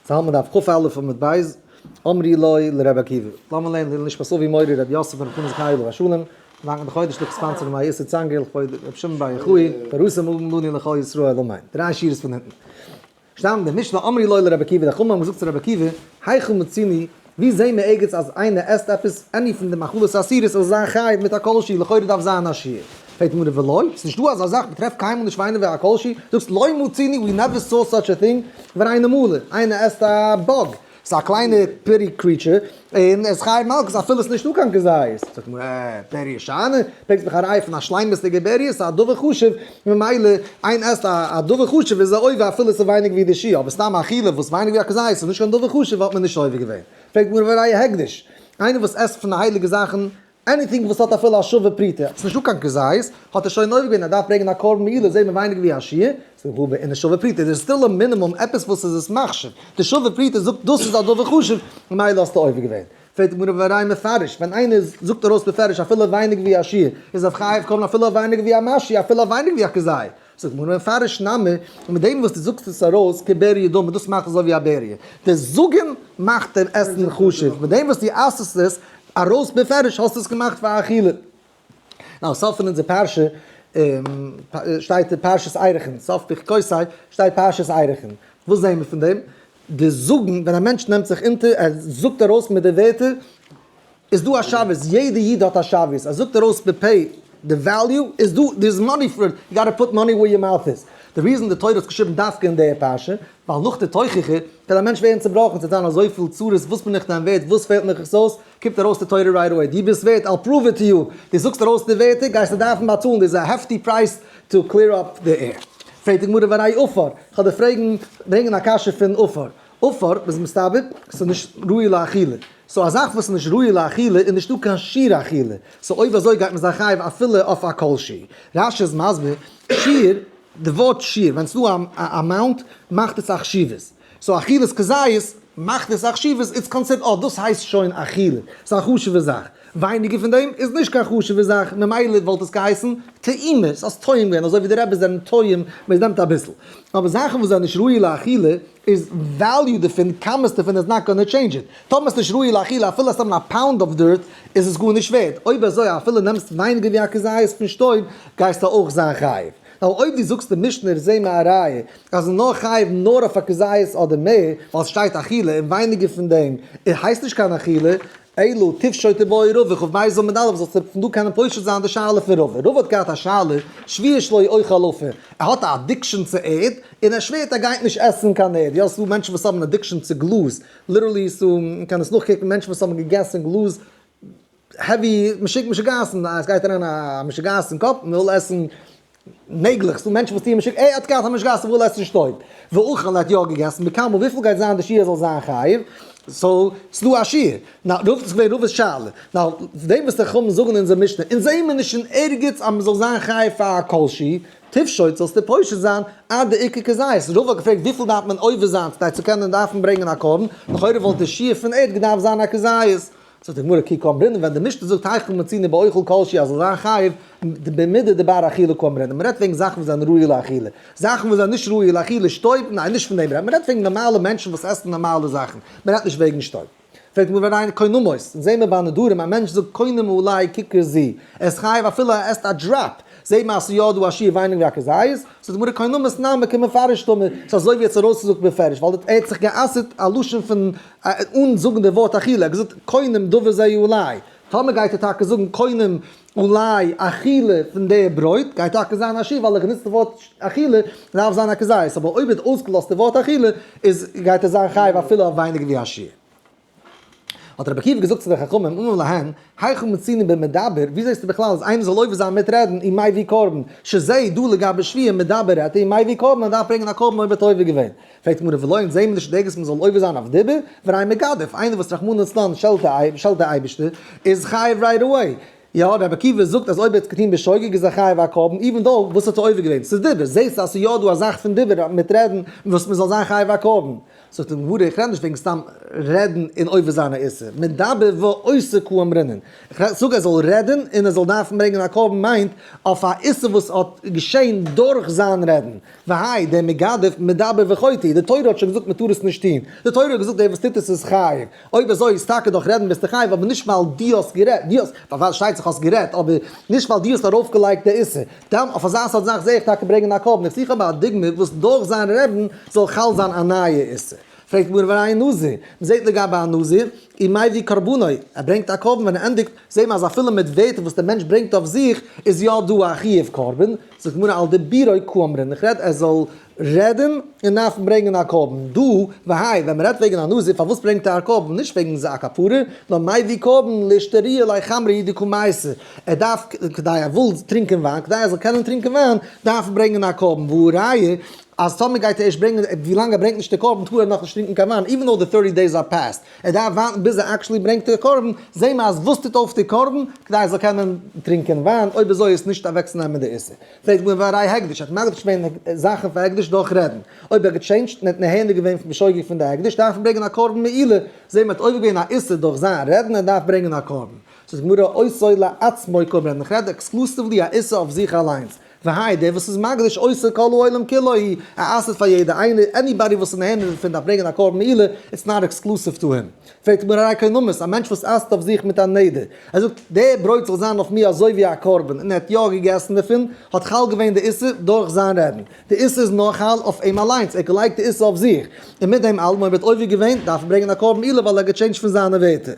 זאל מען דף כ"א עמוד ב', אמרי לו לר' עקיבא, לאמיר לערנען לעילוי נשמת אבי מורי ר' יוסף בן חנה זכרי' עליו השלום, דאנקען די חודש ליכט sponsor ר' מאיר איסר צאנגער לכבוד ר' שמעון בר יוחאי, פרוסה מגן לנו לכל ישראל אמן. דריי שורות פון אונטן. שטאמט די משנה אמרי לו לר' עקיבא, די חכמים האבן געזאגט צו ר' עקיבא, היכן מצינו, ווי זעהן מיר ערגעץ אז איינער עסט עפעס any פון די מאכלות אסורות זאל זיין חייב מיט א כל שהוא, לכאורה דארף זיין א שיעור. פרעגט די גמרא ולא, ס'איז נישטא אזא זאך, מ'טרעפט קיינמאל נישט וויינען ווי א כל שהוא, זאגסט לא מצינו, we never saw such a thing, והרי נמלה, איינער עסט א bug, ס'איז א קליינע pretty creature, און ער איז חייב מלקות אפילו ס'איז נישטא קיין כזית. זאגט די גמרא, אה, בריה שאני, פרעגסט מיך א ראיה פון א שלימות'דיגע בריה, ס'איז א דבר חשוב, ממילא איין עסט א דבר חשוב איז ער עובר אפילו ס'איז ווייניג ווי די שיעור, אבער סתם אכילה וואס ווייניג ווי א כזית איז נישט קיין דבר חשוב וואלט מען נישט עובר געווען. פרעגט די גמרא והראיה הקדש, איינער וואס עסט פון די הייליגע זאכן, anything וואס האט אפילו א שווה פרוטה, ס'איז נישטא קיין כזית, האט ער שוין עובר געווען, ער דארף ברענגען א קרבן מעילה, זעהט מען ווייניג ווי א שיעור, ס'איז הא בעינא שווה פרוטה, דער איז still א מינימום עפעס וואס איז עס מחשיב, די שווה פרוטה זאגט דאס איז א דבר חשוב, ממילא האסטו עובר געווען. פרעגט די גמרא והראיה מפרש, ווען איינער זאגט ארויס בפירוש אפילו ווייניג ווי א שיעור, איז ער חייב קרבן אפילו ווייניג ווי א משהו, אפילו ווייניג ווי א כזית. זאגט די גמרא מפרש נמי, און מיט דעם וואס דו זאגסט עס ארויס כבריה דמי, דאס מאכט אזוי ווי א בריה. די זאגן מאכט דעם עסן חשוב, מיט דעם וואס דו אסר'סט עס ארויס בפירוש האסטו עס געמאכט פאר אכילה. נאר סוף פון אונזער פרשה שטייט פרשת ערכין, סוף בחוקותי שטייט פרשת ערכין. וואס זעהן מיר פון דעם? די זאגן, ווען א מענטש נעמט זיך אונטער, ער זאגט ארויס מיט די ווערטער, איז דא א שוויות, יעדע איד האט א שוויות, ער זאגט ארויס בפה די value, איז דא, there is money for it, you gotta put money where your mouth is. די reason די תורה האט געשריבן דווקא אין די פרשה, ווייל נאך די תוכחה קען א מענטש ווערן צובראכן, ס'וועט זיין אזויפיל צרות, וואס בין איך דען ווערט, וואס פעלט מיך עס אויס, קומט ארויס די תורה right away, דו ביסט ווערט, I'll prove it to you, דו זאגסט ארויס די ווערטער, גייסטו דארפן באצאלן, דאס איז א hefty price to clear up the air. פרעגט די גמרא והראי' עפר, כ'וועל דיר פרעגן, ברענגען א קשיא פון עפר, עפר איז מסתבר ס'איז נישט ראוי לאכילה, so א זאך וואס איז נישט ראוי לאכילה איז נישטא קיין שיעור אכילה, so אויב אזוי גייט מען זיין חייב אפילו אויף א כל שהוא. רש"י איז מסביר, שיעור, די ווארט שיעור, ווען ס'איז דא א amount מאכט עס א חשיבות, so אכילת כזית מאכט עס א חשיבות, it's considered אה דאס הייסט שוין אכילה, ס'איז א חשוב'ע זאך, ווייניגער פון דעם איז נישט קיין חשוב'ע זאך, ממילא וואלט עס געהייסן טעימה, ס'איז טועם געווען, אזוי ווי די רעבעס זענען טועם, מען נעמט אביסל. אבער זאכן וואס זענען נישט ראוי לאכילה איז value דערפון, כמות דערפון איז not gonna change it. טאמער ס'איז נישט ראוי לאכילה אפילו אז ס'נעמען א pound of dirt איז עס גארנישט ווערד. אויב אזוי אפילו נעמסט ווייניגער ווי א כזית פון שטויב גייסטו אויך זיין חייב. נאר אויב דו זאגסט די משנה איז זעה מיר א ראיה אז נאר חייב נאר אויף א כזית אדער מער ווייל ס'שטייט אכילה און ווייניגער פון דעם הייסט נישט קיין אכילה, אלא תפשוט איבעיא רבא כ"ב עמוד א' זאלסטו פון דא קענען פושט זיין די שאלה פון רבא. רבא האט געהאט א שאלה, שבועה שלא יאכל עפר, ער האט א addiction צו ערד, און ער שווערט ער גייט נישט עסן קיין ערד, יא ס'דא מענטשן וואס האבן addiction צו גלאז, literally ס'דא, מ'קען עס נאכקוקן, מענטשן וואס האבן געגעסן גלאז, heavy משוגעת'ן, עס גייט אריין א משוגעת אין קאפ, מ'וויל עסן נעגלעך, ס'דא מענטשן וואס טוען משוגע, ער האט געהאט א משוגעת ער וויל עסן שטויב, ואכל ער האט יא געגעסן, בכמה וויפיל גייט זיין די שיעור ער זאל זיין חייב, so ס'דא א שיעור, נא רוב איז געווען רבא'ס שאלה, נא דעם וואס די חכמים זאגן אין אונזער משנה, אונז זעהן מיר נישט אין ערגעץ אז מ'זאל זיין חייב פאר א כל שהוא, תפשוט זאלסטו פושט זיין עד דאיכא כזית, רבא האט געפרעגט וויפיל דארף מען עובר זיין כדי צו קענען דארפן ברענגען א קרבן, לכאורה וואלט די שיעור פון ערד געדארפט זיין א כזית. זאגט די גמרא כי קאמרינן ווען די משנה זאגט היכן מצינו באוכל כל שהוא אז זאל זיין חייב במידי דבר אכילה קאמרינן, מען רעדט וועגן זאכן וואס זענען ראוי לאכילה, זאכן וואס זענען נישט ראוי לאכילה שטויב, ניין נישט פון דעם רעדט מען, מען רעדט וועגן נארמאלע מענטשן וואס עסן נארמאלע זאכן, מען רעדט נישט וועגן שטויב. פרעגט די גמרא והראיה קונמות, אונז זעהן מיר ביי נדרים א מענטש זאגט קונם עלי ככר זו, ער איז חייב אפילו ער עסט א drop, זעהט מען אז ס'איז יא דא א שיעור ווייניגער ווי א כזית, זאגט די גמרא קונמות נמי כמפרש דמי, ס'איז אזוי ווי ער האט עס ארויסגעזאגט בפירוש, ווייל ער האט זיך גע'אסר'ט א לשון פון אן זאגן די ווארט אכילה, ער האט געזאגט קונם דבר זה עלי, טאמער גייט ער טאקע זאגן קונם עלי אכילה פון די ברויט, גייט טאקע זיין א שיעור ווייל ער האט גענוצט די ווארט אכילה, דארף זיין א כזית, אבער אויב ער האט אויסגעלאזט די ווארט אכילה, איז גייט ער זיין חייב אפילו אויף ווייניגער ווי א שיעור. האט רבי עקיבא געזאגט צו די חכמים, אמר להן, היכן מצינו במדבר, ווי זעסטו בכלל אז איינער זאל עובר זיין מיט רעדן ומביא קרבן, שזה דא לגבי שבועה מדבר רעדט ער ומביא קרבן, מען דארף ברענגען א קרבן אויב ער האט עובר געווען. פרעגט די גמרא ולא אונז זעהן מיר נישט דערגעץ מען זאל עובר זיין אויף דיבור, והרי מגדף, איינער וואס רחמנא לצלן שעלט די אייבערשטער, איז חייב right away. יא, רבי עקיבא זאגט אז אויב ער האט עס געטון בשוגג איז ער חייב א קרבן, even though וואס האט ער עובר געווען? ס'איז דיבור, זעהסט אז ס'איז יא דא א זאך פון דיבור מיט רעדן וואס מ'זאל זיין חייב א קרבן. זאגט די גמרא, איך רעד נישט וועגן סתם רעדן און עובר זיין א איסור, מדבר ועושה קאמרינן, איך זאג ער זאל רעדן און ער זאל דארפן ברענגען א קרבן מיינט אויף א איסור וואס האט געשען דורך זיין רעדן, והאי דער מגדף מדבר וחוטא, די תורה האט שוין געזאגט מען טאר עס נישט טון, די תורה האט געזאגט דער וואס טוט עס איז חייב, אויב אזוי איז טאקע דורך רעדן ביסטו חייב אבער נישט ווייל דו האסט גערעדט, דו האסט, פארשטייט זיך האסט גערעדט אבער נישט ווייל דו האסט ארויפגעלייגט די איסור, דאן אויף אזא סארט זאך זעה איך טאקע ברענגען א קרבן, איך זוך אבער א דוגמא וואס דורך זיין רעדן זאל חל זיין א נייע איסור. פרעגט די גמרא והראיה נזיר, מ'זעט לגבי א נזיר, ומביא קרבנו, ער ברענגט א קרבן ווען ער ענדיגט, זעט מען אז אפילו מיט ווערטער וואס דער מענטש ברענגט אויף זיך איז יא דא א חיוב קרבן, זאגט די גמרא על דיבורו קאמרינן, איך רעד ער זאל רעדן און דארפן ברענגען א קרבן, דא, והאי, ווען מ'רעדט וועגן א נזיר פארוואס ברענגט ער א קרבן, נישט וועגן זיין כפרה, נאר מביא קרבן לאשתרויי ליה חמרא הוא דקא מייתי, ער דארף, כדי ער וויל טרינקען וויין, כדי ער זאל קענען טרינקען וויין, דארף ער ברענגען א קרבן, והא ראיה, אז טאמער גייט ער ערשט ברענגען, ווילאנג ער ברענגט נישט די קרבן טאר ער נאכנישט טרינקען קיין וויין, even though the thirty days are past, ער דארף ווארטן ביז ער actually ברענגט די קרבן, זעהן מיר אז וואס טוט אויף די קרבן, כדי ער זאל קענען טרינקען וויין, אויב אזוי איז נישט אוועקצונעמען די איסור. פרעגט די גמרא והראי' הקדש, ער האט מקדיש געווען זאכן פאר הקדש דורך רעדן, אויב ער האט געטשעינדזשט און האט נהנה געווען פון בשוגג פון די הקדש דארף ער ברענגען א קרבן מעילה, זעהן מיר האט עובר געווען א איסור דורך זיין רעדן ער דארף ברענגען א קרבן. זאגט די גמרא עושו לעצמו קאמרינן, איך רעד exclusively א איסור אויף זיך אליינס, והאי דער וואס איז מקדיש עושה כל העולם כולו הוא, ער אסר'ט פאר יעדער איינער, anybody וואס איז נהנה דערפון דארף ברענגען א קרבן מעילה, it's not exclusive to him. פרעגט די גמרא הרי קונמות, א מענטש וואס אסר'ט אויף זיך מיט א נדר, ער זאגט, דער ברויט זאל זיין אויף מיר אזוי ווי א קרבן, און ער האט יא געגעסן דערפון, האט חל געווען די איסור דורך זיין רעדן. די איסור איז נאר חל אויף אים אליינס, ער האט געלייגט די איסור אויף זיך, און מיט דעם אלעם אויב ער האט עובר געווען, דארף ער ברענגען א קרבן מעילה ווייל ער האט געטשעינדזשט פון זיינע ווערטער.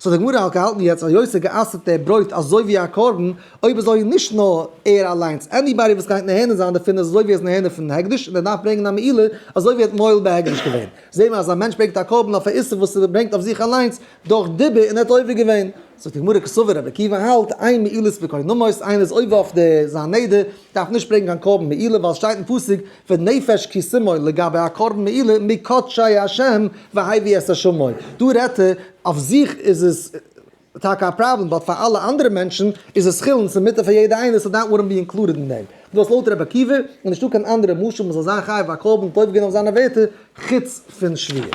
so די גמרא האט געהאלטן יעצט אז יוסי האט גע'אסר'ט די ברויט אזוי ווי א קרבן, אויב אזוי נישט נאר ער אליינס, anybody וואס גייט נהנה זיין דערפון איז אזוי ווי ער איז נהנה פון הקדש און ער דארף ברענגען א מעילה אזוי ווי ער האט מועל בהקדש געווען. זעהן מיר אז א מענטש ברענגט א קרבן אויף א איסור וואס ער ברענגט אויף זיך אליינס דורך דיבור און ער האט עובר געווען. זאגט די גמרא קסבר רבי עקיבא האלט אין מעילות בקונמות, איינער איז עובר אויף די זיין נדר דארף נישט ברענגען קיין קרבן מעילה ווייל שטייט אין פסוק ונפש כי תמעול לגבי א קרבן מעילה מקדשי השם והביא את אשמו, דא רעדט ער אויף זיך איז עס טאקע א פראבלעם but פאר אלע אנדערע מענטשן איז עס חולין ס'איז מותר פאר יעדע איינער so that wouldn't be included אין דעם. דאס לויט רבי עקיבא און נישטא קיין אנדערע משל מ'זאל זיין חייב א קרבן טוב געווען אויף זיינע ווערטער חוץ פון שבועה.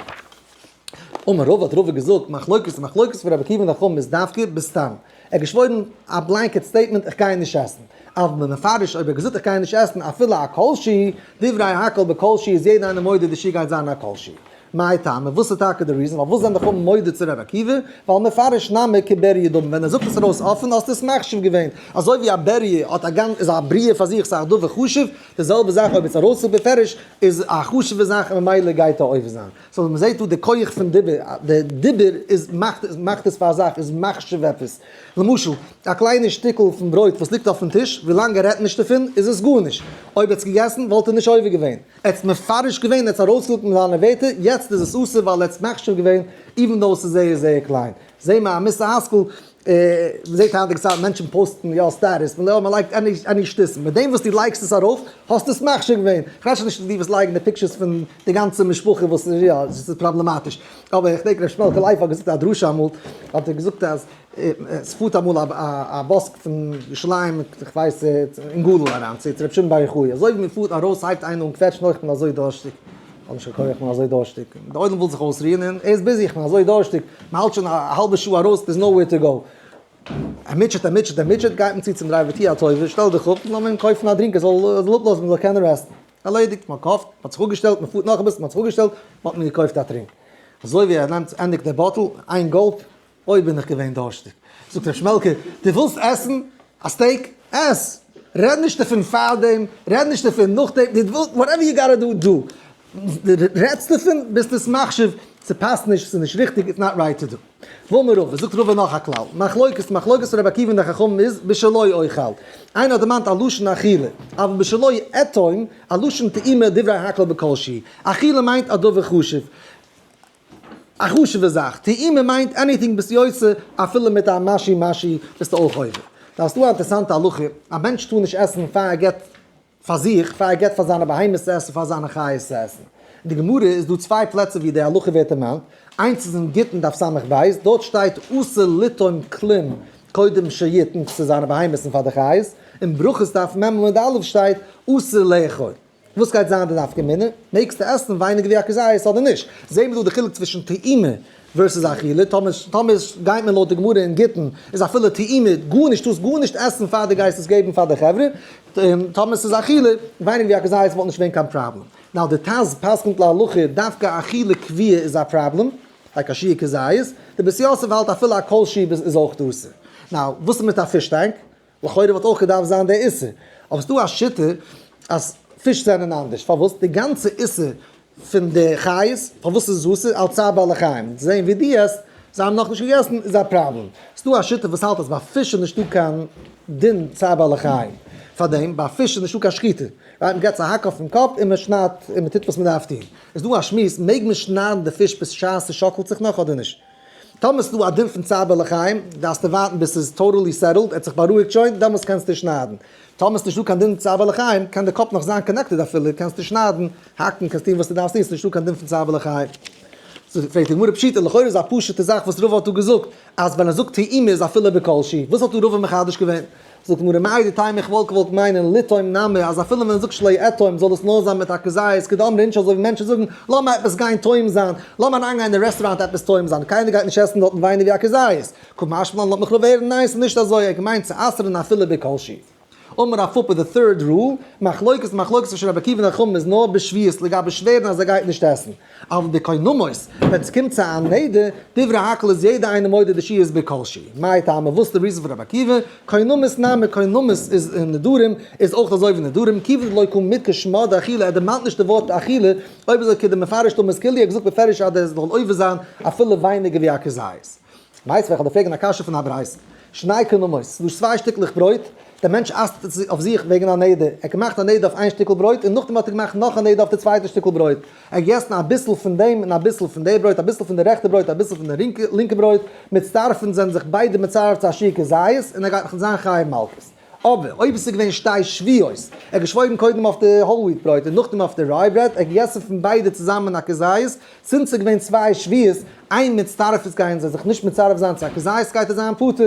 אמר רבא האט רבא געזאגט מחלוקת די מחלוקת פון רבי עקיבא און חכמים איז דווקא בסתם. ער האט געשוואוירן א blanket statement איך גיי נישט עסן. אבל במפרש אויב ער האט געזאגט איך גיי נישט עסן אפילו א כל שהוא, דברי הכל בכל שהוא איז יעדער איינער מודה די שיעור גייט זיין א כל שהוא. מאי טעמא, וואס איז טאקע די reason פארוואס זענען די חכמים מודה צו רבי עקיבא? ווייל מפרש נמי כבריה דמי, ווען ער זאגט עס ארויס אפען האסטו עס מחשיב געווען, אזוי ווי א בריה האט א גאנ איז א בריאה פאר זיך ס'איז א דבר חשוב, די זעלבע זאך אויב עס ארויסזאגט בפירוש איז א חשוב'ע זאך און ממילא גייט ער עובר זיין. so מ'זעט דא די כח פון דיבור, די דיבור איז מאכט מאכט עס פאר א זאך, איז מחשיב עפעס. למשל, א קליינע שטיקל פון ברויט וואס ליגט אויפן טיש, ווילאנג ער רעדט נישט דערפון איז עס גארנישט. אויב ער האט עס געגעסן וואלט ער נישט עובר געווען. ער האט מפרש געווען, ער האט עס ארויסגעזאגט מיט זיינע ווערטער, יעצט איז עס אסור ווייל ער האט עס מחשיב געווען, even though עס איז זייער זייער קליין. זעהן מיר א מוסר השכל, מ'זעהט היינטיגע צייט מענטשן post ן יא status, מען לייגט any any שטותים, מיט דעם וואס דו לייגסט עס ארויף האסטו עס מחשיב געווען, כ'רעד שוין נישט פון די וואס לייגן די pictures פון די גאנצע משפחה וואס איז יא עס איז פראבלעמאטיש, אבער איך דענק ר' שמעלקע לייף האט געזאגט א דרשה אמאל, האט ער געזאגט אז עס פארט אמאל א באס פון ירושלים איך ווייס אין גליל אריין צו רבי שמעון בר יוחאי, אזוי ווי מען פארט ארויס הייבט איינער אן קוועטשן אוי איך בין אזוי דארשטיג, כ'האב נישט קיין כח איך בין אזוי דארשטיג, די עולם וויל זיך אויסרוען און ער איז busy איך בין אזוי דארשטיג, מען האלט שוין א האלבע שעה ארויס there's nowhere to go, ער מוטשעט ער מוטשעט ער מוטשעט גייט מען צו צום driver טו א טובה שטעל דיך אפ לאמיר אים קויפן א drink ער זאל אפלאזן מען זאל קענען rest ן. ערלעדיגט, מען קויפט, מען האט זיך אפגעשטעלט, מען פארט נאך אביסל, מען האט זיך אפגעשטעלט, מען האט מיר געקויפט א טרינק. אזוי ווי ער נעמט ענדיגט די bottle, איין gulp, אוי בין איך געווען דארשטיג. זאגט ר' שמעלקע, דו ווילסט עסן א steak? עס! רעד נישט דערפון פארדעם, רעד נישט דערפון נאכדעם, דו ווילסט, whatever you gotta do, do. רעדסט דערפון, ביסט עס מחשיב, ס'פאסט נישט, ס'איז נישט ריכטיג, it's not right to do. ואמר רבא, זאגט רבא נאך א כלל, מחלוקת, מחלוקת פון רבי עקיבא און די חכמים איז בשלא אוכל. איינער האט דערמאנט א לשון אכילה, אבל בשלא אטעום, א לשון טעימה דברי הכל בכל שהוא. אכילה מיינט א דבר חשוב, א חשוב'ע זאך, טעימה מיינט anything ביסט יוצא אפילו מיט א משי משי ביסטו אויך עובר. דא האסטו א אינטערסאנטע הלכה, א מענטש טאר נישט עסן פאר ער געבט פאר זיך, פאר ער געבט פאר זיינע בהמות צו עסן, פאר זיינע חיות צו עסן. אין די גמרא איז דא צוויי פלעצער ווי די הלכה ווערט דערמאנט, איינס איז אין גיטין דף סמך בית, דארט שטייט אסור לטעום כלום קודם שיתן צו זיינע בהמות און פאר די חיות, אין ברכות דף מ עמוד א' שטייט אסור לאכול. וואס גייט זיין די נפקא מינה? מעגסטו עסן ווייניגער ווי א כזית אדער נישט? זעהן מיר דא די חילוק צווישן טעימה versus אכילה, טאמער טאמער גייט מען לויט די גמרא אין גיטין איז אפילו טעימה גארנישט, טארסט גארנישט עסן פאר דו גייסט עס געבן פאר די חברה, טאמער ס'איז אכילה, ווייניגער ווי א כזית וואלט נישט געווען קיין פראבלעם. Now די ט"ז פסק'נט להלכה דווקא אכילה קביעה איז א פראבלעם, like א שיעור כזית, די בית יוסף האלט אפילו א כל שהוא איז אויך אסור. Now וואס איז מיט א fish tank? לכאורה וואלט אויך געדארפט זיין דער איסור, אבער ס'דא א שיטה אז פיש זענען אנדערש, פארוואס? די גאנצע איסור פון די חיות, פארוואס איז עס אסור? אלץ צער בעלי חיים, צו זען ווי דו עסט, זיי האבן נאכנישט געגעסן, איז א פראבלעם. ס'דא א שיטה וואס האלט אז ביי פיש איז נישטא קיין דין צער בעלי חיים, פארדעם ביי פיש איז נישטא קיין שחיטה, right? מ'געט זיי א האק אויפן קאפ און מ'שניידט און מ'טוט וואס מ'דארף טון. איז דא א שמועס, מעג מען שניידן די פיש בשעת ס'שאקלט זיך נאך אדער נישט? טאמער ס'דא א דין פון צער בעלי חיים, דארפסטו ווארטן ביז ס'איז totally settled, ער האט זיך בארואיגט שוין, דעמאלטס קענסטו שניידן. טאמער ס'נישט דא קיין דין צער בעלי חיים, קען די קאפ נאך זיין connected אפילו, קענסטו שניידן, האקן, קענסט טון וואס דו דארפסט טון, ס'נישט דא קיין דין פון צער בעלי חיים. פרעגט די גמרא פשיטא, לכאורה איז א פשוט'ע זאך וואס רבא האט דא געזאגט, אז ווען ער זאגט טעימה איז אפילו בכל שהוא, וואס האט דא רבא מחדש געווען? זאגט די גמרא מהו דתימא איך וואלט געוואלט מיינען לטעום נמי אז אפילו ווען ער זאגט שלא אטעום זאל עס נאר זיין מיט א כזית כדאמרי נישט אזוי ווי מענטשן זאגן לאמיר עפעס גיין טועם זיין לאמיר אריינגיין אין רעסטוראנט עפעס טועם זיין קיינער גייט נישט עסן דארטן ווייניגער ווי א כזית קא משמע לן לאט מיך ווערן ניין ס'איז נישט אזוי ער האט געמיינט צו אסר'ן אפילו בכל שהוא. אמר רב פפא די third rule, מחלוקת מחלוקת צווישן רבי עקיבא און חכמים איז נאר בשבועות לגבי שווערן אז ער גייט נישט עסן. אבל בקונמות, ווען ס'קומט צו א נדר, דברי הכל איז יעדער איינער מודה די שיעור איז בכל שהוא. מאי טעמא וואס איז די reason פון רבי עקיבא? קונמות נמי, קונמות איז אין נדרים, איז אויך אזוי ווי נדרים, כיוון דלא קא מדכר שמא דאכילה, ער דערמאנט נישט די ווארט אכילה, אויב אזוי כדמפרש דמות כאילו ער האט געזאגט בפירוש אז ער זאל עובר זיין אפילו ווייניגער ווי א כזית. מיתיבי איך וועל דיר פרעגן א קשיא פון א ברייתא. שני קונמות, ס'איז דא צוויי שטיקלעך ברויט, דער מענטש אסר'ט אויף זיך וועגן א נדר, ער האט געמאכט א נדר אויף איין שטיקל ברויט און נאכדעם האט ער געמאכט נאך א נדר אויף די צווייטע שטיקל ברויט, ער האט געגעסן אביסל פון דעם און אביסל פון די ברויט, אביסל פון די רעכטע ברויט אביסל פון די לינקע ברויט, מצטרפין זענען זיך ביידע מצרף צו א שיעור כזית און ער גייט נאך זיין חייב מלקות. אבער אויב עס איז געווען שתי שבועות, ער האט געשוואוירן קודם אויף די whole wheat ברויט און נאכדעם אויף די rye bread, ער האט געגעסן פון ביידע צוזאמען א כזית, זינט ס'איז געווען צוויי שבועות, אין מצטרפות גייען זיי זיך נישט מצרף זיין צו א כזית גייט ער זיין פטור.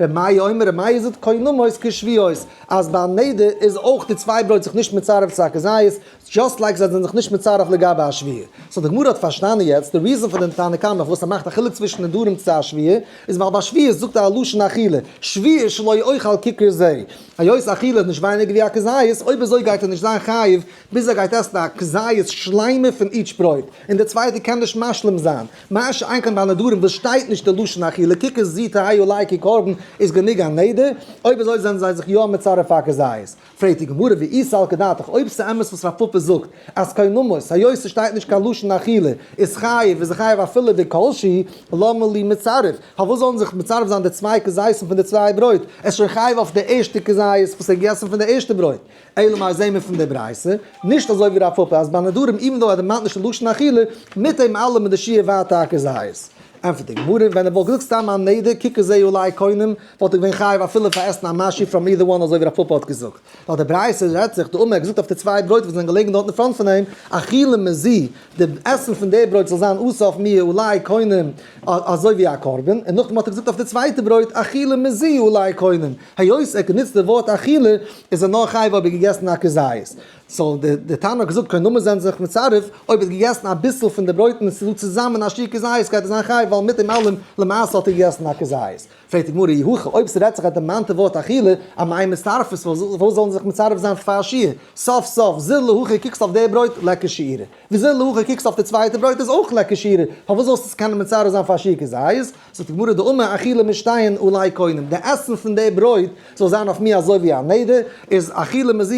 ר' מאיר אומר, ר' מאיר זאגט קונמות כשבועות, אז ביי נדר איז אויך די צוויי ברויט זיך נישט מצרף צו א כזית, just like זיי זענען זיך נישט מצרף לגבי א שבועה. So די גמרא האט פארשטאנען יעצט די reason פון דעם תנא קמא פארוואס ער מאכט א חילוק צווישן נדרים צו א שבועה, איז ווייל ביי שבועות זאגט ער א לשון אכילה, שבועה שלא אוכל ככר זה. היות אכילה איז נישט ווייניגער ווי א כזית, אויב אזוי גייט ער נישט זיין חייב ביז ער גייט עסן א כזית שלימה פון each ברויט, און די צווייטע קען נישט משלים זיין. מה שאין כן ביי נדרים וואס שטייט נישט די לשון אכילה, ככר זו תהא עלי כקרבן איז גענוג א נדר, אויב אזוי זענען זיי זיך יא מצרף א כזית. פרעגט די גמרא ואי סלקא דעתך, אויב ס'אמת וואס רב פפא זאגט אז קונמות, היות ס'שטייט נישט קיין לשון אכילה, איז חייב, איז ער חייב אפילו בכל שהוא, למה לי מצרף? פארוואס זאלן זיך מצרף זיין די צוויי כזיתים פון די צוויי ברויט? עס איז שוין חייב אויף די ערשטע כזית וואס ער האט געגעסן פון די ערשטע ברויט. אלא מאי זעהן מיר פון די ברייתא, נישט אזוי ווי רב פפא אז ביי נדרים even though ער דערמאנט נישט די לשון אכילה, מיט דעם אלעם איז די שיעור ווייטער א כזית. ענטפערט די גמרא, ווען ער וואלט געזאגט סתם א נדר ככר זה עלי קונם, וואלט ער געווען חייב אפילו פאר עסן א משהו from either one אזוי ווי רב פפא האט געזאגט. ווייל די ברייתא רעדט זיך דאמר ער האט געזאגט אויף די צוויי ברויט וואס זענען געלעגן דארט אין front פון אים, אכילה מזו, די עסן פון די ברויט זאל זיין אסור אויף מיר עלי קונם אזוי ווי א קרבן, און נאכדעם האט ער געזאגט אויף די צווייטע ברויט אכילה מזו עלי קונם, היות ער האט גענוצט די ווארט אכילה איז ער נאר חייב אויב ער האט געגעסן א כזית. So די תנא האט געזאגט קונמות זענען זיך מצרף, אויב ער האט געגעסן אביסל פון די ברויטן און ס'איז דא צוזאמען א שיעור כזית גייט ער זיין חייב ווייל מיט דעם אלעם למעשה האט ער געגעסן א כזית. פרעגט די גמרא אי הכי אויב ס'רעדט זיך א דערמאנטע ווארט אכילה, אמאי מצטרפות פארוואס זאלן זיך מצרף זיין פאר שיעור? סוף סוף זיל להכי קוקסט אויף די ברויט ליכא שיעורא, וזיל להכי קוקסט אויף די צווייטע ברויט איז אויך ליכא שיעורא, פארוואס זאלסטו עס קענען מצרף זיין פאר שיעור כזית? זאגט די גמרא דאמר אכילה משתיהן עלי קונם, די עסן פון די ברויט זאל זיין אויף מיר אזוי ווי א נדר, איז אכילה מזו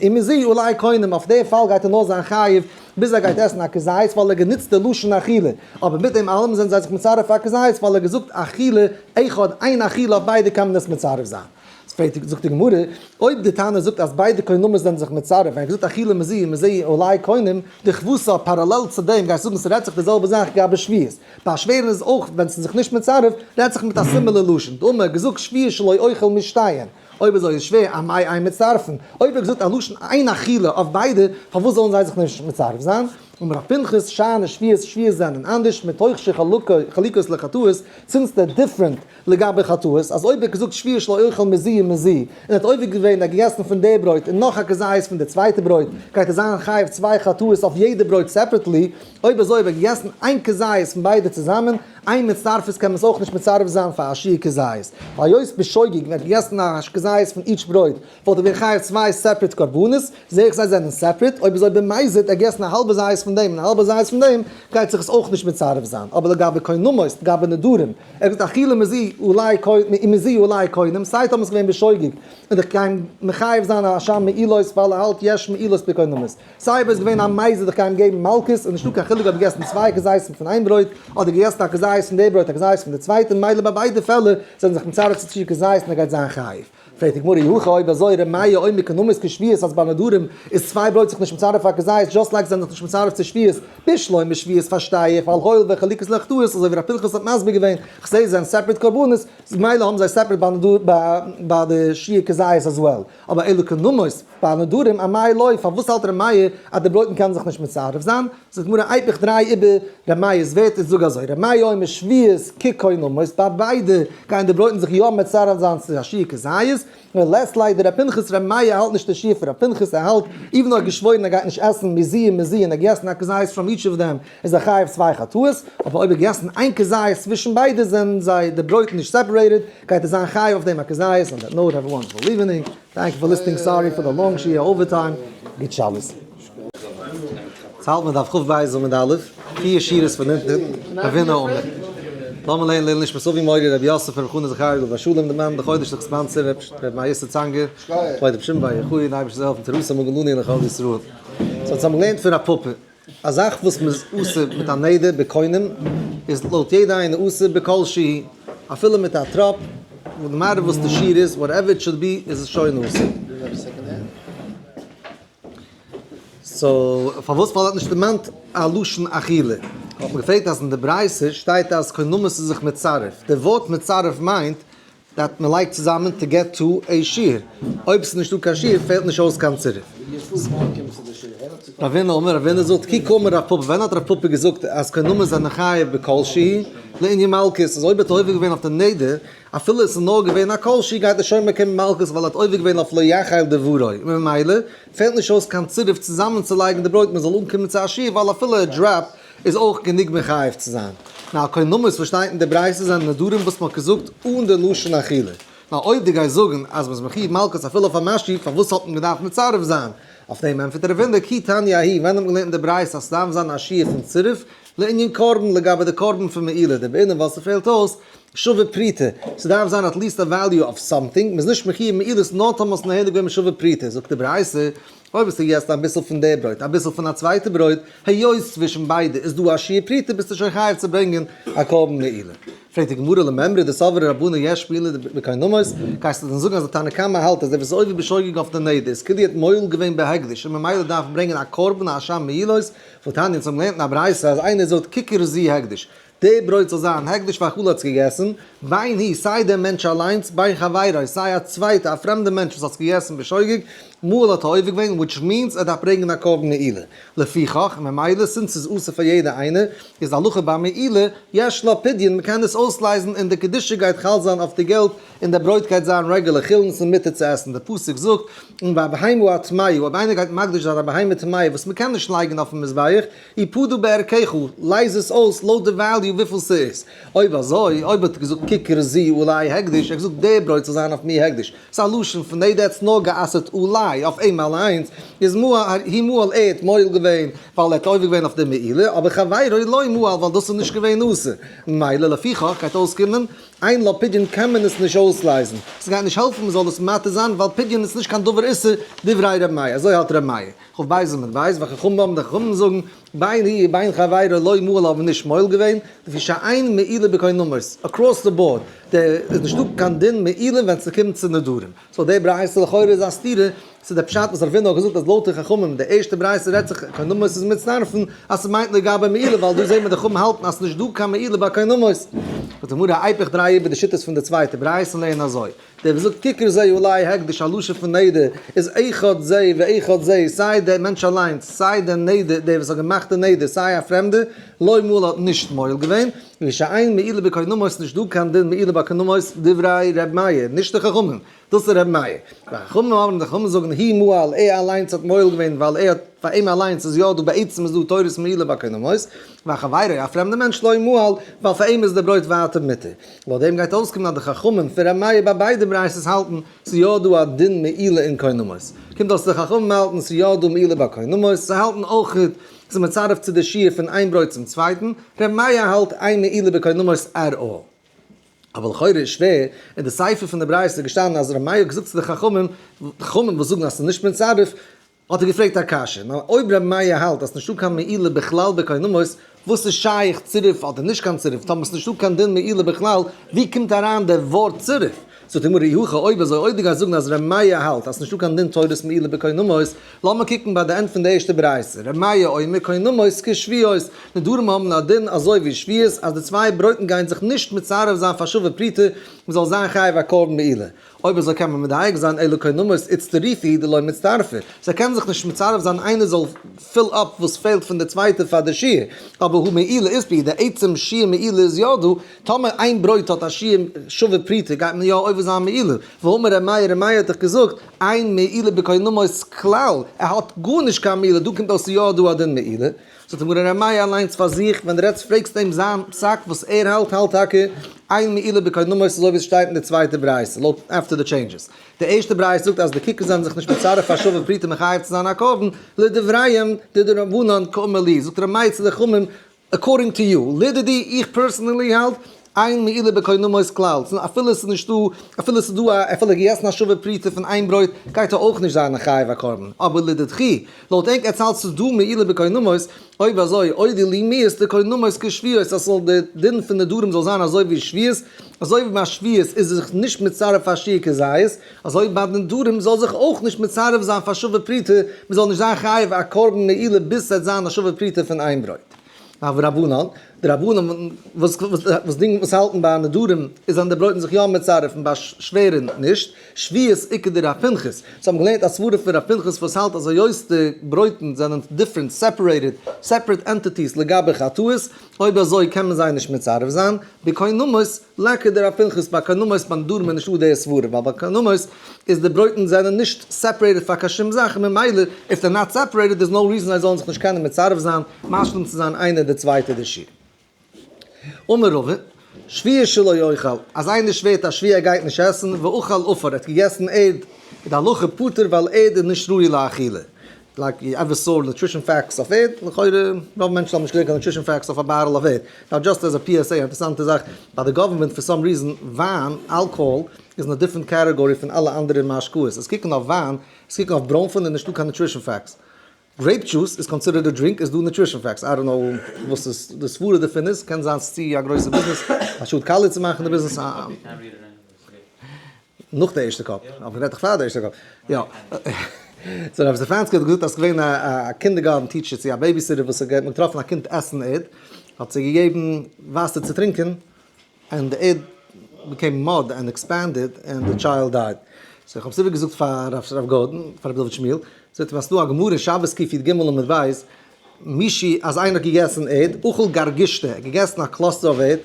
ומזו עלי קונם, אויף די פאל גייט ער נאר זיין חייב ביז ער גייט עסן א כזית ווייל ער גענוצט די לשון אכילה, אבער מיט דעם אלעם זענען זיי זיך מצרף א כזית ווייל ער געזאגט אכילה אחד איין אכילה אויף ביידע קען מען עס מצרף זיין. זאגט די גמרא, אויב די תנא זאגט אז ביידע קונמות זענען זיך מצרף, ווען ער געזאגט אכילה מזו ומזו עלי קונם, דכוותה parallel צו דעם גייסט זאגן ס'רעדט זיך די זעלבע זאך גבי שבועות. ביי שווערן איז אויך ווען ס'איז זיך נישט מצרף, רעדט זיך מיט א similar לשון. דאמר געזאגט שבועה שלא אוכל משתיהן. אויב אזוי איז שווער אמאי אין מצטרפין. אויב ער האט געזאגט א לשון איין אכילה אויף ביידע, פארוואס זאלן זיי זיך נישט מצרף זיין? אמר רב פנחס, שאני שביעית, שביעית זענען אנדערש, מתוך שחלוקות לחטאות, since they're different לגבי חטאות, אז אויב ער האט געזאגט שביעית שלא אוכל מזו ומזו, און ער האט עובר געווען, ער האט געגעסן פון די ברויט און נאך א כזית פון די צווייטע ברויט, גייט ער זיין חייב צוויי חטאות אויף יעדע ברויט separately, אויב אזוי אויב ער האט געגעסן איין כזית פון ביידע צוזאמען, אין מצטרפות קען מען עס אויך נישט מצרף זיין פאר א שיעור כזית, ווייל היות בשוגג ווען ער האט געגעסן א כזית פון each ברויט וואלט ער געווען חייב צוויי separate קרבנות, זעה איך זיי זענען separate, אויב אזוי במזיד ער געגעסן א האלבע זית פון דעם און א האלבע זית פון דעם, גייט זיך עס אויך נישט מצרף זיין, אבער לגבי קונמות, לגבי נדרים, ער האט געזאגט אכילה מזו ומזו עלי קונם, סיי טאמער עס איז געווען בשוגג, און איך גיי מחייב זיין א אשם מעילות ווייל ער האלט יש מעילות בקונמות. סיי אויב עס איז געווען א מזיד איך גיי אים געבן מלקות און נישטא קיין חילוק אויב געגעסן צוויי כזיתים פון איין ברויט אדער געגעסן א כזית פון די ברויט א כזית פון די צווייטע מילא ביי ביידע פעלער זענען זיך מצרף צו צוויי כזית און ער גייט זיין חייב. פרעגט די גמרא אי הכי אויב אזוי ר' מאיר אומר קונמות כשביעית אז ביי נדרים איז צוויי ברויט זיך נישט מצרף פאר כזית just like זענען זיך נישט מצרף צו שביעית בשלמא שביעית פארשטיי איך ווייל הואיל וחלוקות לחטאות אזוי ווי ר' פנחס האט מסביר געווען כ'זעה זענען separate קרבנות מילא האבן זיי separate ביי די שיעור כזית as well. אבער אלא קונמות, ביי נדרים אמאי לא, פארוואס האלט ר' מאיר אז די ברויטן קענען זיך נישט מצרף זיין? זאגט די גמרא אייב איך דריי איבער ר' מאיר'ס ווערטער זאג אזוי, ר' מאיר אומר שביעית כקונמות, ביי ביידע גייען די ברויטן זיך יא מצרף זיין צו א שיעור כזית, און לית ליה דר' פנחס, ר' מאיר האלט נישט די שיעור פון ר' פנחס, ער האלט even though ער האט געשוואוירן ער גייט נישט עסן מזו ומזו און ער האט געגעסן א כזית from each of them איז ער חייב צוויי חטאות, אבער אויב ער האט געגעסן איין כזית צווישן ביידע זענען זיי די ברויטן נישט separated, גייט ער זיין חייב אויף דעם א כזית, on that note have a wonderful evening, thank you for listening, sorry for the long שיעור overtime, גוט שבת. יעצט האלט מען דף כ"ב עמוד א', פיר שורות פון אונטן, רב הונא אמר. לאמיר לערנען לעילוי נשמת אבי מורי רבי יוסף רבי חנא זכריה עליו השלום, די מאן די חודש זיך sponsor רבי מאיר איסר צאנגער, כבוד רבי שמעון בר יוחאי, די אייבערשטער זאל העלפן תורתו מגן לנו ולכל ישראל. so אונז האבן געלערנט פון רב פפא, א זאך וואס מ'איז אסור מיט א נדר בקונם איז לויט יעדע איינער אסור בכל שהוא, אפילו מיט א טראפ, no matter וואס די שיעור איז, whatever it should be, איז עס שוין אסור. so פארוואס ווייל ער האט נישט דערמאנט א לשון אכילה? האט מען געפרעגט אז אין די ברייתא שטייט אז קונמות איז זיך מצרף, די ווארט מצרף מיינט that מען לייגט צוזאמען to get to a שיעור, אויב ס'איז נישטא קיין שיעור פעלט נישט אויס קיין צירוף. רב הונא אמר, רב הונא זאגט, כי קאמר רב פפא, ווען האט רב פפא געזאגט אז קונמות זענען חייב בכל שהוא, לענין מלקות, אז אויב האט ער עובר געווען אויף די נדר, אפילו עס איז נאר געווען א כל שהוא גייט ער שוין באקומען מלקות ווייל ער האט עובר געווען אויף לא יחל דברו, ממילא פעלט נישט אויס קיין צירוף צוזאמענצולייגן די ברויט מען זאל אנקומען צו א שיעור ווייל אפילו א דראפ איז אויך גענוג מחייב צו זיין. נאר קונמות וואס שטייט אין די ברייתא זענען נדרים וואס מ'האט געזאגט אן די לשון אכילה. נאר אויב דו גייסט זאגן אז מ'איז מחויב מלקות אפילו אויף א משהו, פארוואס האט מען געדארפט מצרף זיין? אויף דעם ענטפערט רב הונא כי תניא ההיא, ווען האט מען געלערנט אין די ברייתא אז ס'דארף זיין א שיעור פון צירוף לענין קרבן לגבי די קרבן פון מעילה, דבעינן ווייל ס'פעלט אויס שווה פרוטה, ס'דארף זיין at least א value of something, מ'איז נישט מחויב מעילות נאר טאמער האסט נהנה געווען משווה פרוטה, זאגט די ברייתא, אויב האסטו געגעסן אביסל פון די ברויט אביסל פון א צווייטע ברויט, היות צווישן ביידע איז דא א שיעור פרוטה ביסטו שוין חייב צו ברענגען א קרבן מעילה. פרעגט די גמרא למימרא דסברי רבנן יש מעילה בקונמות, גייסטו דען זאגן אז די תנא קמא האלט אז דער וואס איז עובר בשוגג אויף די נדר איז כאילו ער האט מועל געווען בהקדש און ממילא דארף מען ברענגען א קרבן א אשם מעילות, והתניא אונז האבן געלערנט אין א ברייתא אז איינער זאגט ככר זו הקדש, די ברויט זאל זיין הקדש ואכלה האט עס געגעסן, בין הוא, סיי דער מענטש אליינס, בין חברו, סיי א צווייטע, א פרעמדע מענטש וואס האט עס געגעסן בשוגג, מעל האט ער עובר געווען, which means ער דארף ברענגען א קרבן מעילה. לפיכך, און ממילא, since ס'איז אסור פאר יעדער איינער, איז די הלכה ביי מעילה, יש לה פדיון, מ'קען עס אויסלייזן און די קדושה גייט חל זיין אויף די געלט, און די ברויט גייט זיין רעגולער חולין ס'איז מותר צו עסן, די פסוק זאגט, און והבהמה הטמאה, אויב איינער גייט מקדיש זיין א בהמה טמאה וואס מ'קען נישט לייגן אויפן מזבח, יפדה בערכך, לייז עס אויס לויט די value וויפיל ס'איז. אויב אזוי, אויב האט ער געזאגט ככר זו עלי הקדש, ער האט געזאגט די ברויט זאל זיין אויף מיר הקדש, ס'איז א לשון פון נדר, ער האט נאר גע'אסר'ט עלי, אויף אים אליינס, איז מעל הוא מעל ער האט מועל געווען, ווייל ער האט עובר געווען אויף די מעילה, אבער חברו לא מעל ווייל דאס איז נישט געווען אסור. ממילא לפיכך גייט אויסקומען, אין לה פדיון קען מען עס נישט אויסלייזן, ס'גייט נישט העלפן מ'זאל עס מתיר זיין ווייל פדיון איז נישט קיין דבר איסור, דברי ר' מאיר, אזוי האלט ר' מאיר. כ"ב עמוד ב', וחכמים אומרים די חכמים זאגן, בין הוא ובין חברו לא מעל האבן נישט מועל געווען, לפי שאין מעילה בקונמות, across the board, די איז נישטא קיין דין מעילה ווען ס'קומט צו נדרים. so די ברייתא לכאורה איז א סתירה צו די פשט וואס רב הונא האט געזאגט אז לויט די חכמים די ערשטע ברייתא רעדט זיך קונמות איז מצטרפין אז ס'מיינט לגבי מעילה ווייל דא זעהט מען די חכמים האלטן אז ס'נישט דא קיין מעילה ביי קונמות. זאגט די גמרא, היפך דריי איבער די שיטות פון די צווייטע ברייתא און לערן אזוי, דער וואס זאגט ככר זה עלי הקדש א לשון פון נדר איז אחד זה ואחד זה, סיי דער מענטש אליינס, סיי דער נדר, דער וואס האט געמאכט די נדר, סיי א פרעמדער, לא מעל האט נישט מועל געווען, ושאין מעילה בקונמות נישט דא קיין דין מעילה בקונמות דברי ר' מאיר, נישט די חכמים, דאס איז ר' מאיר. וחכמים אומרים די חכמים זאגן הוא מעל ער אליינס האט מועל געווען ווייל ער האט פאר אים אליינס איז יא דא בעצם איז דא תורת מעילה בקונמות, וחבירו א פרעמדע מענטש לא מעל ווייל פאר אים איז די ברויט ווייטער מותר. לויט דעם גייט אויסקומען אז די חכמים פון ר' מאיר ביי ביידע ברייתות האלטן ס'איז יא דא א דין מעילה אין קונמות. קומט אויס די חכמים האלטן ס'איז יא דא מעילה ביי קונמות, זיי האלטן אויך ס'איז מצרף צו די שיעור פון איין ברויט צום צווייטן, ר' מאיר האלט אין מעילה בקונמות at all. אבער לכאורה איז שווער, אין די סיפא פון די ברייתא איז געשטאנען אז ר' מאיר האט געזאגט צו די חכמים, די חכמים וואס זאגן אז ס'איז נישט מצרף, האט ער געפרעגט א קשיא, נאר אויב ר' מאיר האלט אז ס'נישטא קיין מעילה בכלל בקונמות, וואס איז שייך צירוף אדער נישט קיין צירוף, טאמער ס'נישטא קיין דין מעילה בכלל, ווי קומט אריין דער ווארט צירוף? זאגט די גמרא אי הכי אויב אזוי אויב דו גייסט זאגן אז ר' מאיר האלט אז ס'נישטא קיין דין תורת מעילה בקונמות, לאמיר קוקן ביי די end פון די ערשטע ברייתא, ר' מאיר אומר קונמות כשבועות, נדרים האבן א דין אזוי ווי שבועות אז די צוויי ברויטן גייען זיך נישט מצרף זיין פאר שווה פרוטה, מ'זאל זיין חייב א קרבן מעילה. אויב אזוי קען מען מדייק זיין אלא קונמות איצטרופי דלא מצטרפי, זיי קענען זיך נישט מצרף זיין איינער זאל fill up וואס פעלט פון די צווייטע פאר די שיעור, אבער הא מעילה אית בהו, די עצם שיעור מעילה איז יא דא, טאמער איין ברויט האט א שיעור שווה פרוטה גייט מען יא עובר זיין מעילה, והאמר ר' מאיר ר' מאיר האט דאך געזאגט אין מעילה בקונמות כלל, ער האט גארנישט קיין מעילה, דא קומט אויס ס'איז יא דא א דין מעילה. זאגט די גמרא ר' מאיר אליינס פאר זיך, ווען דו רעדסט פרעגסט אים זיין פסק וואס ער האלט, האלט טאקע אין מעילה בקונמות אזוי ווי עס שטייט אין די צווייטע ברייתא, לויט after די changes. די ערשטע ברייתא זאגט אז די ככר זענען זיך נישט מצרף פאר שווה פרוטה מחייב צו זיין א קרבן, לדבריהם דרבנן קאמר להו, זאגט ר' מאיר צו די חכמים, according to you, לדידי איך personally האלט, אין מעילה בקונמות כלל, אפילו עס איז נישטא, אפילו עס איז דא א, אפילו געגעסן א שווה פרוטה פון איין ברויט, גייט ער אויך נישט זיין א חייב א קרבן, אבער לדידכו, לויט ענק עטס האלטס ס'איז דא מעילה בקונמות, אויב אזוי, אודי לי מיהת דקונמות כשבועות, אז ס'זאל די דין פון נדרים זאל זיין אזוי ווי שבועות, אזוי ווי ביי שבועות איז זיך נישט מצרף פאר שיעור כזית, אזוי ביי נדרים זאל זיך אויך נישט מצרף זיין פאר שווה פרוטה, מ'זאל נישט זיין חייב א קרבן מעילה ביז ס'וועט זיין א שווה פרוטה פון איין ברויט. אבער רבנן, די רבנן וואס וואס דינגען וואס האלטן ביי נדרים איז זענען די ברויטן זיך יא מצרף און ביי שווערן נישט, שבועות איכא דרב פנחס, זיי האבן געלערנט א סברא פון רב פנחס וואס האלט אז היות די ברויטן זענען different separated separate entities לגבי חטאות, אויב אזוי קען מען זיי נישט מצרף זיין, בקונמות ליכא דרב פנחס ביי קונמות ביי נדרים איז נישטא די סברא ווייל ביי קונמות איז די ברויטן זענען נישט separated פאר קיין שום זאך און ממילא if they're not separated there's no reason זיי זאלן זיך נישט קענען מצרף זיין משלים צו זיין איינער די צווייטע די שיעור. אמר רבא, שבועה שלא יאכל, אז איינער שווערט א שבועה ער גייט נישט עסן, ואכל עפר, ער האט געגעסן ערד, איז די הלכה פטור ווייל ערד איז נישט ראוי לאכילה. like you ever saw nutrition facts אויף ערד, לכאורה רוב מענטשן האבן נישט געלערנט קיין nutrition facts אויף א bottle אויף ערד. now just as a PSA, א אינטערעסאנטע זאך, ביי די government for some reason וויין, אלקאהאל, איז אין א different category פון אלע אנדערע משקאות. עס קוקן אויף וויין, עס קוקן אויף ברוינפן איז נישטא קיין nutrition facts. grape juice איז considered א drink איז דא nutrition facts, I don't know וואס איז די סברה דערפון איז, קען זיין ס'איז צו א גרויסע ביזנעס, א שאד קאליע צו מאכן די ביזנעס. נאך די ערשטע cup, אבער רעדט דאך פאר די ערשטע cup, יא. so רב סטעפאנסקי האט געזאגט אז ס'איז געווען א kindergarten teacher צו א babysitter וואס האט געטראפן א קינד עסן ערד, האט זי געגעבן וואסער צו טרינקען, and די ערד became mud and expanded and the child died. so איך האב עס איבערגעזאגט פאר רב גארדאן, פאר רבי דוד שמואל, זאגט ער אז ס'דא א גמרא שבת קי"ג עמוד ב', מישי אז איינער האט געגעסן ערד, אכל גרגשתא, ער האט געגעסן א cluster אוו ערד,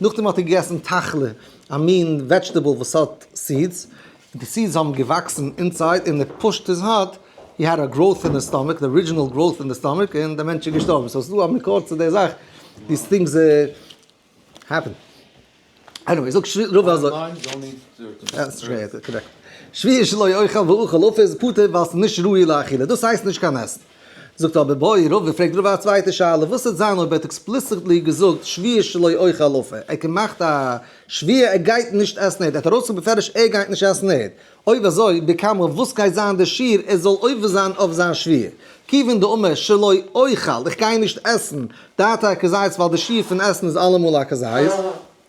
נאכדעם האט ער געגעסן תחלה, א מין vegetable וואס האט seeds, די seeds האבן געוואקסן inside און ער pushed his heart, he had a growth in the stomach, the original growth in the stomach, און דער מענטש איז געשטארבן. so ס'איז דא א מקור צו די זאך, these things happen. anyway, זאגט רבא אזוי. שבועה שלא יאכל ואכל עפר איז פטור ווייל ס'איז נישט ראוי לאכילה, דאס הייסט נישט קיין עסן. זאגט אבער בעי רבא, פרעגט רבא א צווייטע שאלה, וואס וועט זיין אויב ער האט explicitly געזאגט שבועה שלא יאכל עפר, ער האט געמאכט א שבועה ער גייט נישט עסן ערד, ער האט ארויסגעזאגט בפירוש ער גייט נישט עסן ערד, אויב אזוי בכמה וואס גייט זיין די שיעור ער זאל עובר זיין אויף זיין שבועה? כיוון דאמר שלא אוכל, איך גיי נישט עסן, דעתיה כזית ווייל די שיעור פון עסן איז אלעמאל א כזית.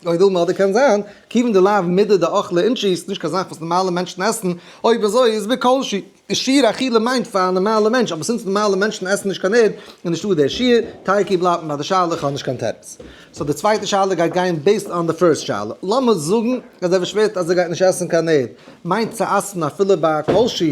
או דילמא אדער קען זיין, כיוון דלאו מידי דאכלי אינשי, ס'איז נישט קיין זאך וואס נארמאלע מענטשן עסן, אויב אזוי איז בכל שהוא. די שיעור אכילה מיינט פאר א נארמאלע מענטש, אבער since נארמאלע מענטשן עסן נישט קיין ערד, איז נישטא דער שיעור, תיקו בלייבט מען ביי די שאלה, איך האב נישט קיין תירוץ. so די צווייטע שאלה גייט גיין based on די first שאלה. לאמיר זאגן אז ער שווערט אז ער גייט נישט עסן קיין ערד, מיינט צו עסן אפילו ביי א כל שהוא,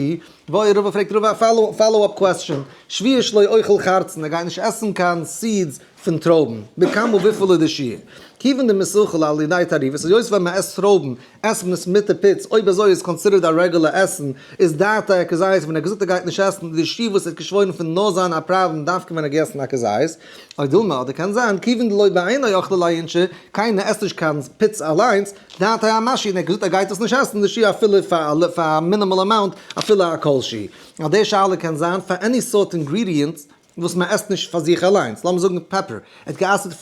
בעי רבא פרעגט רבא א follow up question, שבועה שלא אוכל חרצן, ער גייט נישט עסן קיין seeds פון טרויבן, בכמה וויפיל איז די שיעור? כיוון דמיתאכל על ידי תערובת, היות ווען מען עסט טרויבן עסט מען עס מיט די פיץ, אויב אזוי איז considered א רעגולער עסן, איז דעתיה אכזית, ווען ער האט געזאגט ער גייט נישט עסן, איז די שיעור וואס ער האט געשוואוירן פון נאר זיין א פראווען דווקא ווען ער האט געגעסן א כזית, או דילמא, אדער קען זיין, כיוון דלא בעיניה אכלי ליה אינשי, קיינער עסט נישט קיין פיץ אליינס, דעתיה אמשהו, און ער האט געזאגט ער גייט עס נישט עסן, די שיעור אפילו פאר א minimal amount, אפילו א כל שהוא. אז די שאלה קען זיין פאר any סארט ingredients וואס מען עסט נישט פאר זיך אליינס, לאמיר זאגן פעפער, ער האט גע'אסר'ט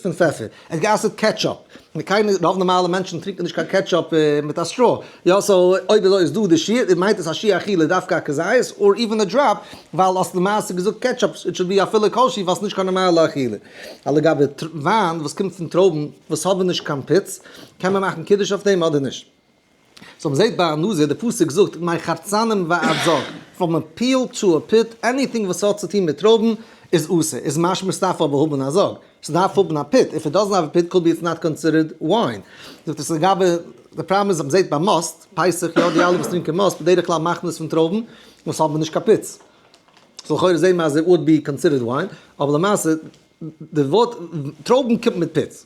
פון פעפער, ער האט גע'אסר'ט ketchup, קיינער, רוב נארמאלע מענטשן טרינקען נישט קיין ketchup מיט א straw, יא so אויב אזוי איז דא די שיעור, מיינט עס א שיעור אכילה דווקא א כזית, or even a drop, ווייל האסט למעשה געזאגט ketchup, it should be אפילו כל שהוא ווייל ס'נישט קיין נארמאלע אכילה. א לגבי וויין וואס קומט פון טרויבן וואס האבן נישט קיין פיץ, קען מען מאכן קידוש אויף דעם אדער נישט? so מ'זעט ביי א נזיר, די פסוק זאגט מחרצנים ועד זג, from a peel to a pit, anything וואס האט צוטון מיט טרויבן איז אסור, איז משמע ס'דארף אבער האבן א זג, ס'דארף האבן א pit, if it doesn't have a pit could be it's not considered wine. זאגט עס לגבי, די פראבלעם איז אז מ'זעט ביי מאסט, פסח, יא די אלע וואס טרינקען מאסט, בדרך כלל מאכט מען עס פון טרויבן וואס האבן נישט קיין פיץ. so לכאורה זעהן מיר אז it would be considered wine, אבער למעשה די ווארט טרויבן קומט מיט פיץ.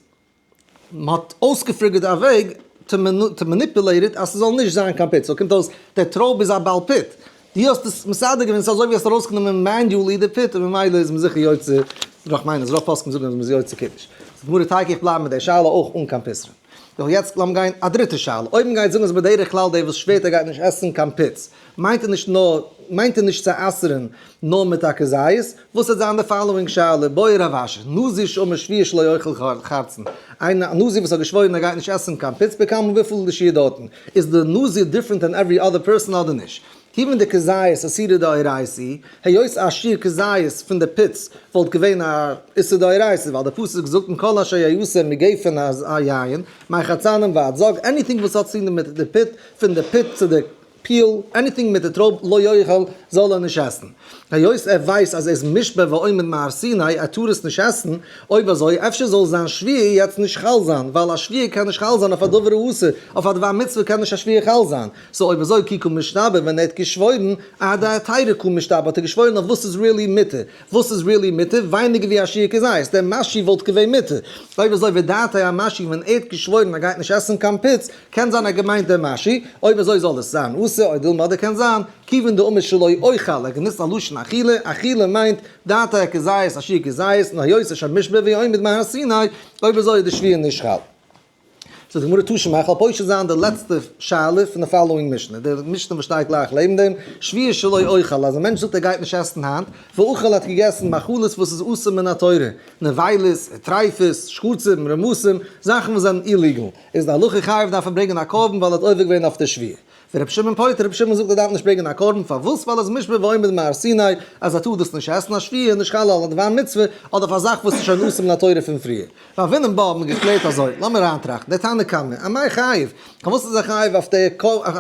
מען האט אויסגעפיגערט א וועג to manipulate it אז ס'זאל נישט זיין קיין pit, so קומט אויס דער טרויב איז א בעל pit, דו האסט עס מסדר געווען, ס'איז אזוי ווי האסט ארויסגענומען manually די pit און ממילא איז מען זיכער יוצא, איך מיין אז רוב פוסקים זאגן אז מ'איז יוצא קידוש. זאגט גמרא תיקו איך בלייב מיט דער שאלה אויך אן קיין פתרון. דאך יעצט לאמיר גיין א דריטע שאלה, אויב מען גייט זאגן אז בדרך כלל דער וואס שווערט ער גייט נישט עסן קיין פיץ, מיינט ער נישט נאר מיינט ער נישט צו אסר'ן נאר מיט א כזית? וואס וועט זיין די following שאלה? בעי רב אשי, נזיר שאמר שבועה שלא אוכל חרצן, איין א נזיר וואס האט געשוואוירן ער גייט נישט עסן קיין פיץ בכמה וויפיל איז די שיעור דארטן? איז די נזיר different than every other person אדער נישט? כיוון דכזית איסורא דאורייתא, היות א שיעור כזית פון די פיץ וואלט געווען א איסור דאורייתא ווייל די פסוק זאגט מכל אשר יעשה מגפן היין, מחרצנים ועד זג, anything וואס האט צוטון מיט די pit, פון די pit צו די peel, anything מיט די טרויב לא יאכל זאל ער נישט עסן. היות ער ווייסט אז ער איז מושבע ועומד מהר סיני ער טאר עס נישט עסן, אויב אזוי אפשר זאל זיין שבועה יעצט נישט חל זיין, ווייל א שבועה קען נישט חל זיין אויף א דבר האסור, אויף א דבר מצוה קען נישט א שבועה חל זיין, so אויב אזוי כי קא משתבע ווען ער האט געשוואוירן אהדהתירא קא משתבע האט ער געשוואוירן אויף וואס איז really מותר, וואס איז really מותר? ווייניגער ווי א שיעור כזית, דער משהו וואלט געווען מותר. אויב אזוי ודעתיה אמשהו ווען ער האט געשוואוירן ער גייט נישט עסן קיין פיץ, קען זיין ער האט געמיינט דער משהו, אויב אזוי זאל עס זיין אסור, או דילמא אדער קען זיין, כיוון דאמר שלא אוכל, ער האט גענוצט א לשון אכילה, אכילה מיינט, דעתיה כזית, א שיעור כזית, און היות ער מושבע ועומד מהר סיני, אויב אזוי איז די שבועה נישט חל. זאגט די גמרא תא שמע, כ'וועל פושט זיין די לעצטע שאלה פון די following משנה, די משנה וואס שטייט גלייך לעבן דעם, שבועה שלא אוכל, אז א מענטש זאגט ער גייט נישט עסן היינט, ואכל האט געגעסן מאכלות וואס איז אסור מן התורה, נבילות, טריפות, שקצים, רמסים, זאכן וואס זענען illegal, איז די הלכה חייב דארף ער ברענגען א קרבן ווייל ער האט עובר געווען אויף די שבועה. ורבי שמעון פוטר, רבי שמעון זאגט ער דארף נישט ברענגען א קרבן, פארוואס? ווייל ער איז מושבע ועומד מהר סיני, אז ער טאר דאס נישט עסן, א שבועה איז נישט חל על דבר מצוה, אדער אויף א זאך וואס איז שוין אסור מן התורה פון פריער. והוינן בה האט מען געקלערט אזוי, לאמיר אריינטראכטן, דער תנא קמא, אמאי חייב? פארוואס איז ער חייב אויף די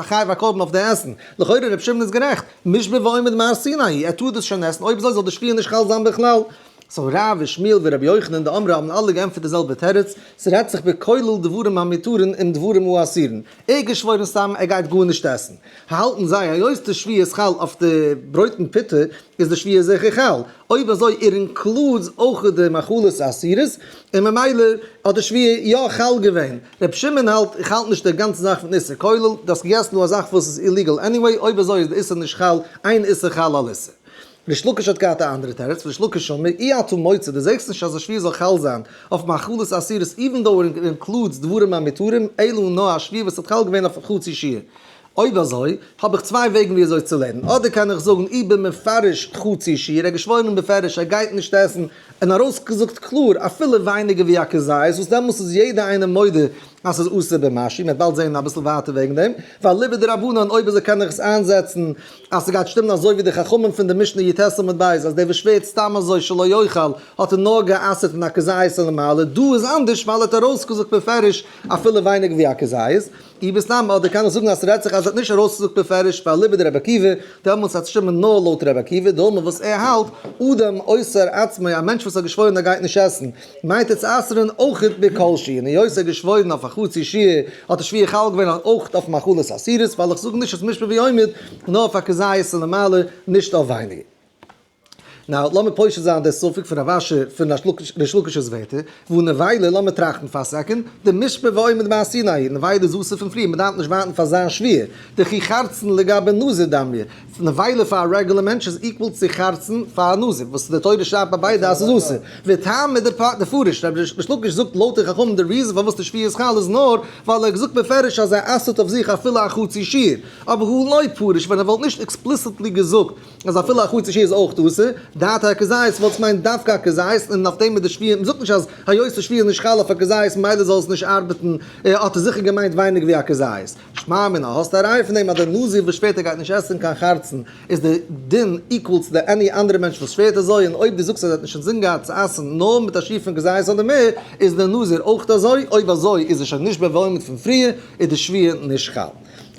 חייב א קרבן אויף די עסן? לכאורה רבי שמעון איז גערעכט, מושבע ועומד מהר סיני, ער טאר דאס שוין עסן, אויב אזוי זאל די שבועה נישט חל זיין בכלל. so רב ושמואל ורבי יוחנן דאמרי האבן אלע געענטפערט די זעלבע תירוץ, ס'רעדט זיך בכולל דברים המותרין עם דברים האסורין, ער געשוואוירן סתם ער גייט גארנישט עסן, האלטן זיי היות די שבועה איז חל אויף די ברויט און פיטער איז די שבועה זיכער חל, אויב אזוי ער includes אויך די מאכלות אסורות, און ממילא האט די שבועה יא חל געווען. רבי שמעון האלט, איך האלט נישט די גאנצע זאך פון איסור כולל, דו האסט געגעסן דא א זאך וואס איז illegal anyway, אויב אזוי איז די איסור נישט חל, אין איסור חל על איסור. ריש לקיש האט געהאט א אנדערע תירוץ, ריש לקיש אומר, אי אתה מוצא, דו זעסט נישט אז א שבועה זאל חל זיין אויף מאכלות אסורות even though it includes דברים המותרים, אלא נאר א שבועה וואס האט חל געווען אויף חצי שיעור. אויב אזוי, האב איך צוויי וועגן ווי אזוי צו לערנען, אדער קען איך זאגן אי במפרש חצי שיעור, ער האט געשוואוירן בפירוש ער גייט נישט עסן, און ארויסגעזאגט קלאר אפילו ווייניגער ווי א כזית, וואס דעמאלס איז יעדער איינער מודה אז ס'איז אסור במשהו, מ'וועט באלד זען אביסל ווייטער וועגן דעם, ואליבא דרבנן אויב אזוי קען איך עס איינזעצן אז ס'גייט שטימען אזוי ווי די חכמים פון די משנה י"ט עמוד ב' אז דער וואס שווערט סתם אזוי שלא יאכל האט ער נאר גע'אסר'ט אין א כזית און למעלה, דא איז אנדערש ווייל ער האט ארויסגעזאגט בפירוש אפילו ווייניגער ווי א כזית. אי בסתם אדער קען איך זאגן אז ס'רעדט זיך אז ער האט נישט ארויסגעזאגט בפירוש ואליבא דרבי עקיבא, דעמאלטס וועט שטימען נאר לויט רבי עקיבא, דאמר וואס ער האלט, אדם אוסר עצמו, א מענטש וואס האט געשוואוירן ער גייט נישט עסן, מיינט ער צו אסר'ן אויכעט בכל שיעור, און היות ער האט געשוואוירן אויף א חצי שיעור, האט די שבועה חל געווען אויך אויף מאכלות אסורות, ווייל איך זאג נישט אז משמע ועומד, נאר אויף א כזית און למעלה, נישט אויף ווייניגער. now לאמיר פושט זיין די ספק פון רב אשי פון ריש לקיש'ס ווערטער, והא נבילה, לאמיר טראכטן פאר א second, דמשמע ועומד בהר סיני, נבילה איז אסור פון פריער, מ'דארף נישט ווארטן פאר זיין שבועה, דכי חרצן לגבי נזיר דמיא, נבילה פאר א רעגולער מענטש איז equal צו חרצן פאר א נזיר, וואס די תורה שרייבט ביי ביידע אז ס'איז אסור, וטעמא דפריש, ריש לקיש זאגט לויט די חכמים די reason פארוואס די שבועה איז חל איז נאר ווייל ער האט געזאגט בפירוש אז ער אסר'ט אויף זיך אפילו א חצי שיעור, אבער הא לא פריש ווען ער וואלט נישט explicitly געזאגט אז אפילו א חצי שיעור איז אויך אסור, דעתיה אכזית וואלט עס מיינט דווקא א כזית און אויף דעם איז די שבועה, מ'זאגט נישט אז היות די שבועה איז נישט חל אויף א כזית ממילא זאל עס נישט ארבעטן, האט ער זיכער געמיינט ווייניגער ווי א כזית. שמע מינה, האסט א ראיה פון דעם אז דער נזיר וואס שווערט ער גייט נישט עסן קיין חרצן איז די דין equal צו די any אנדערע מענטש וואס שווערט אזוי און אויב דו זאגסט אז ער האט נישט אינזין געהאט צו עסן נאר מיט א שיעור פון כזית אדער מער איז דער נזיר אויך אזוי, אויב אזוי איז ער שוין נשבע ועומד פון פריער איז די שבועה נישט חל.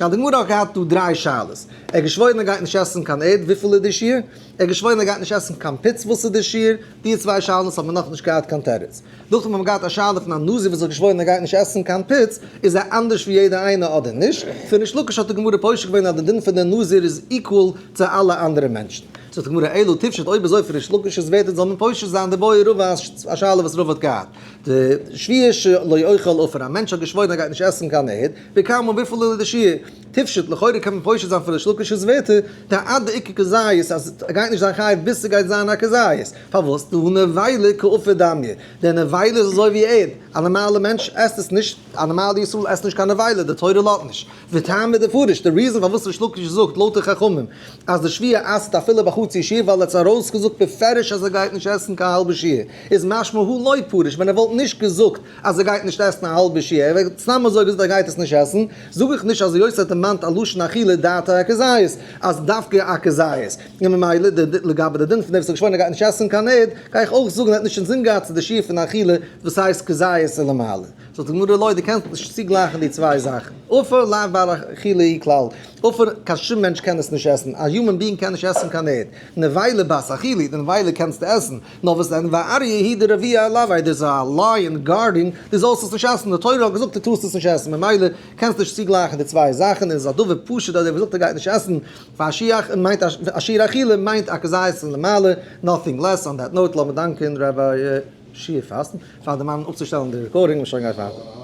ווייל די גמרא האט געהאט דא דריי שאלות, ער האט געשוואוירן ער גייט נישט עסן קיין ערד, וויפיל איז די שיעור? ער האט געשוואוירן ער גייט נישט עסן קיין פיץ, וואס איז די שיעור? די צוויי שאלות האבן מיר נאכנישט געהאט קיין תירוץ. נאכדעם האבן מיר געהאט א שאלה פון א נזיר וואס האט געשוואוירן ער גייט נישט עסן קיין פיץ, איז ער אנדערש ווי יעדער איינער אדער נישט? פון ריש לקיש האט די גמרא פושט געווען אז די דין פון די נזיר איז equal צו אלע אנדערע מענטשן. זאגט די גמרא אלא תפשוט אויב אזוי פון ריש לקיש'ס ווערטער זאל מען פושט זיין דבעי רבא א שאלה וואס רבא האט געהאט. דשבועה שלא יאכל עפר, א מענטש האט געשוואוירן ער גייט נישט עסן קיין ערד, בכמה וויפיל איז די שיעור? תפשוט, לכאורה קען מען פושט זיין פון ריש לקיש'ס ווערטער, דעד דאיכא כזית, אז ער גייט נישט זיין חייב ביז ס'גייט זיין א כזית. פארוואס? דהא נבילה כעפר דמיא, די נבילה איז אזוי ווי ערד, א נארמאלע מענטש עסט עס נישט, א נארמאלע ישראל עסט נישט קיין נבילה, די תורה לאזט נישט. וטעמא דפריש, די reason פארוואס ריש לקיש זאגט לויט די חכמים אז די שבועה אסר'ט אפילו בחצי שיעור ווייל ער האט ארויסגעזאגט בפירוש אז ער גייט נישט עסן קיין האלבע שיעור, איז משמע הא לא פריש, ווען ער וואלט נישט געזאגט אז ער גייט נישט עסן א האלבע שיעור, ער וואלט סתם אזוי געזאגט ער גייט עס נישט עסן, זאג איך נישט אז היות ער האט דערמאנט א לשון אכילה דעתיה אכזית, אז דווקא א כזית, און ממילא לגבי די דין פון דעם וואס האט געשוואוירן ער גייט נישט עסן קיין ערד, גיי איך אויך זאגן ער האט נישט אינזין געהאט צו די שיעור פון אכילה וואס הייסט כזית ולמעלה. זאגט די גמרא לא, דו קענסט נישט צוגלייכן די צוויי זאכן, עפר לאו בר אכילה הוא כלל, עפר קיין שום מענטש קען עס נישט עסן, א human being קען נישט עסן קיין ערד, נבילה בת אכילה, די נבילה קענסטו עסן, נאר וואס דען ואריה הוא דרביע עילויה, דער איז א lion guarding, דו זאלסט עס נישט עסן, די תורה האט געזאגט דו טארסט עס נישט עסן, ממילא קענסטו נישט צוגלייכן די צוויי זאכן, און עס איז א דבר פשוט אז דער וואס זאגט ער גייט נישט עסן פאר א שיח מיינט א שיעור אכילה מיינט א כזית און למעלה, nothing less, on that note לאמיר דאנקען Rabbi שיעור פאסטן פאר די מאן אפצושטעלן די recording און שוין גיי ווייטער.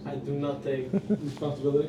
I do not take responsibility.